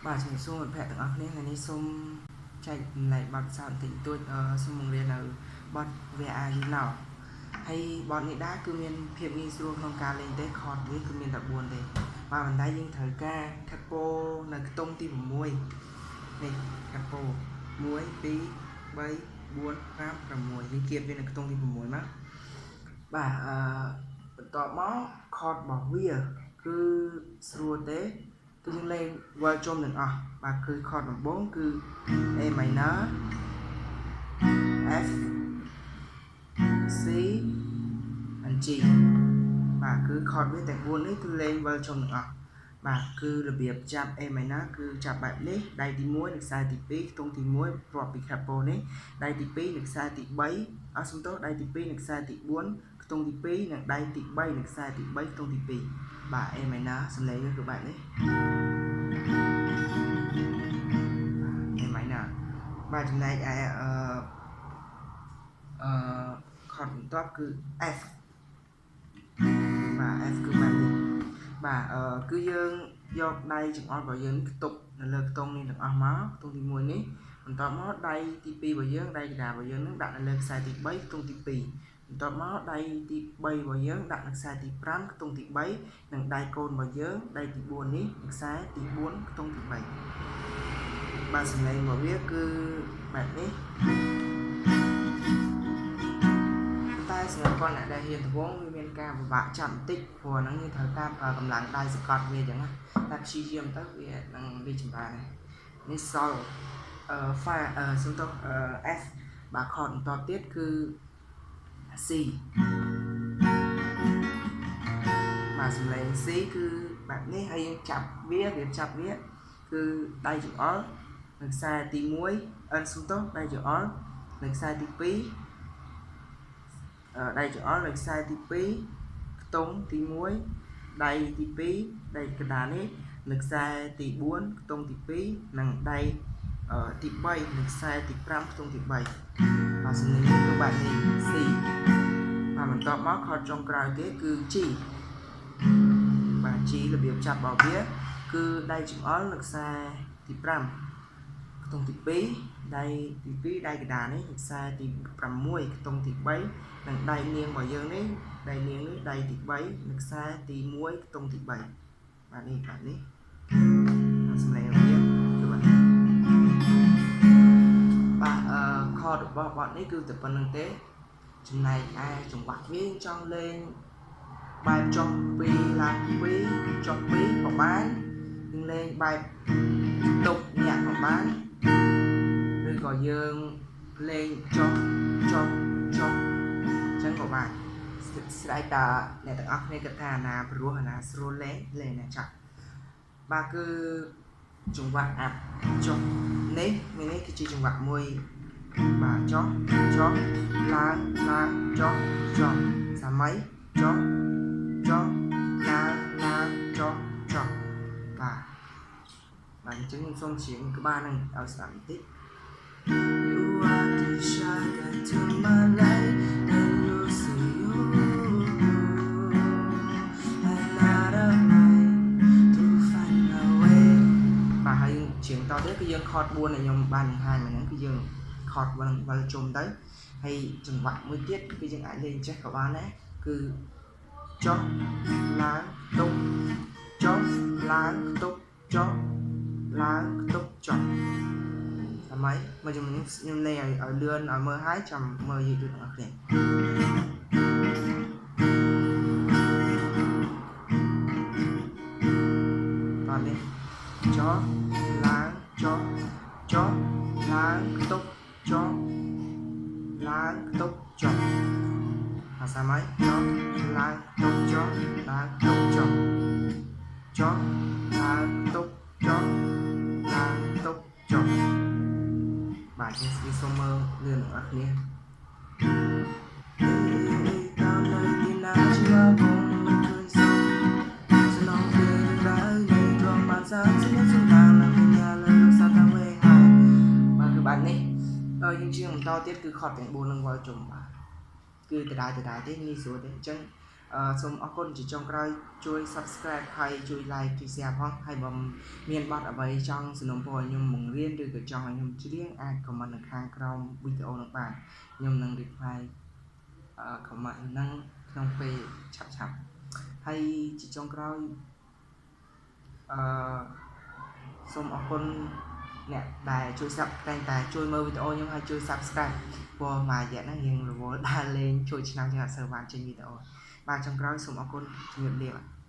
បាទជំរាបសួរមិត្តភក្តិទាំងអស់គ្នាថ្ងៃនេះសូមចែករំលែកបទពិសោធន៍បន្តិចបន្តួចសូមបង្រៀននៅបទ Where Are You Now ហើយបទនេះដែរគឺមានភាពងាយស្រួលក្នុងការលេងទេ chord វាគឺមានតែ4ទេបាទប៉ុន្តែយើងត្រូវការ capo នៅខ្ទង់ទី6នេះ capo 1 2 3 4 5 6យើងគៀបវានៅខ្ទង់ទី6មកបាទអឺបន្ទាប់មក chord របស់វាគឺស្រួលទេគឺយើងលេងវិលជុំទាំងអស់បាទគឺ chord ដំបូងគឺ A minor F C and G បាទគឺ chord វាទាំង4នេះគឺលេងវិលជុំទាំងអស់បាទគឺរបៀបចាប់ A minor គឺចាប់បែបនេះដៃទី1និងខ្សែទី2ខ្ទង់ទី1រាប់ពី capo នេះដៃទី2និងខ្សែទី3អស់សំទោសដៃទី2និងខ្សែទី4ខ្ទង់ទី2និងដៃទី3និងខ្សែទី3ខ្ទង់ទី2បាទ A minor សំឡេងវាគឺបែបនេះ A minor បាទចំណែកឯអឺអឺ chord បន្ទាប់គឺ F បាទ F គឺបែបនេះបាទអឺគឺយើងយកដៃចង្អុលរបស់យើងខ្ទប់នៅលើខ្ទង់នេះទាំងអស់មកខ្ទង់ទី1នេះបន្ទាប់មកដៃទី2របស់យើងដៃកណ្ដាលរបស់យើងនឹងដាក់នៅលើខ្សែទី3ខ្ទង់ទី2បន្ទាប់មកដៃទី3របស់យើងដាក់នៅខ្សែទី5ខ្ទង់ទី3និងដៃកូនរបស់យើងដៃទី4នេះនៅខ្សែទី4ខ្ទង់ទី3បាទសំឡេងរបស់វាគឺបែបនេះតែសម្រាប់គាត់អ្នកដែលហ៊ានដំបូងវាមានការពិបាកចាប់បន្តិចព្រោះហ្នឹងយើងត្រូវការប្រើកម្លាំងដៃសង្កត់វាអញ្ចឹងណាតែព្យាយាមទៅវានឹងរីកចម្រើននេះសល់អឺ fa អឺសុំទោស F បាទ chord បន្តទៀតគឺ C បាទសំឡេង C គឺបែបនេះហើយយើងចាប់វារៀបចាប់វាគឺដៃចង្អុលនៅខ្សែទី1អិនសុំទោសដៃចង្អុលនៅខ្សែទី2ដៃចង្អុលនៅខ្សែទី2ខ្ទង់ទី1ដៃទី2ដៃកណ្ដាលនេះនៅខ្សែទី4ខ្ទង់ទី2និងដៃទី3នៅខ្សែទី5ខ្ទង់ទី3បាទសំឡេងនេះគឺបែបនេះ C បាទបន្ទាប់មកខតចុងក្រោយគេគឺ G បាទ G របៀបចាប់របស់វាគឺដៃចង្អុលនៅខ្សែទី5ខ្ទង់ទី2ដៃទី2ដៃកណ្ដាលនេះខ្សែទី6ខ្ទង់ទី3និងដៃនាងរបស់យើងនេះដៃនាងនេះដៃទី3និងខ្សែទី1ខ្ទង់ទី3បាទនេះបាទនេះសំឡេងវាគឺបាទបាទអឺ chord របស់បទនេះគឺតែប៉ុណ្្នឹងទេចំណែកឯចង្វាក់វាចង់លេងបែបចុះ2ឡើង2ចុះ2ក៏បានយើងលេងបែបទប់ញាក់ក៏បានឬក៏យើងលេងចុះចុះចុះអញ្ចឹងក៏បានស្រេចតាអ្នកទាំងអស់គ្នាគិតថាអាណាព្រោះអាណាស្រួលលេងលេងណាចាស់បាទគឺចង្វាក់អាប់ចុះនេះនេះគឺជាចង្វាក់មួយបាទចុះចុះឡើងឡើងចុះចុះសម័យចុះចុះឡើងឡើងចុះចុះបាទបាទអញ្ចឹងខ្ញុំសូមច្រៀងក្បាលនឹងឲ្យស្ដាប់បន្តិច You are the shadow to my light and you see you another night to find a way បាទហើយច្រៀងតទៀតគឺយើង chord 4ដែលខ្ញុំបានបង្ហាញមកហ្នឹងគឺយើង chord វិលវិលជុំទៅហើយចង្វាក់មួយទៀតគឺយើងអាចលេងចេះក៏បានដែរគឺចុះឡើងទប់ចុះឡើងទប់ចុះឡើងទប់ចុះសម័យមកខ្ញុំខ្ញុំលេងឲ្យលឿនឲ្យមើលហើយចាំមើលយឺតៗទាំងអស់គ្នាតោះនេះចុះឡើងចុះចុះឡើងទប់ចុះឡើងទប់ចុះអាសម័យចុះឡើងទប់ចុះឡើងទប់ចុះចុះឡើងទប់ចុះឡើងទប់ចុះបាទខ្ញុំសូមមើលលឿនទាំងអស់គ្នាតាមនៅទីណាជាបងមិនឃើញសុខសំណងគេក្រៅនៅត្រង់បានសានសំសំណាងនឹងញ៉ាលើសាតាវេហើយបាទគឺបែបនេះយើងជាងបន្តទៀតគឺខត់ទាំង4នឹងវិលជុំបាទគឺដដែលដដែលទេងាយស្រួលទេអញ្ចឹង អឺសូមអរគុណជាចុងក្រោយ ជួយ Subscribe ហើយជួយ Like ជួយ Share ផង។ ហើយបើមានបទអ្វីចង់សំណូមពរឲ្យខ្ញុំបង្រៀន ឬក៏ចង់ឲ្យខ្ញុំច្រៀង អាច comment នៅខាងក្រោមវីដេអូនោះបាន ខ្ញុំនឹង reply comment ហ្នឹងក្នុងពេលឆាប់ៗ។ ហើយជាចុងក្រោយ អឺសូមអរគុណអ្នកដែលជួយ sub តែងតែជួយមើលវីដេអូខ្ញុំ ហើយជួយ Subscribe ព្រោះមួយរយៈហ្នឹងរៀងរវល់ដើរលេងជួយឆ្នាំ ចឹងអត់សូវបានចេញវីដេអូ។ បាទ ចុងក្រោយសូមអរគុណ ជំរាបលា។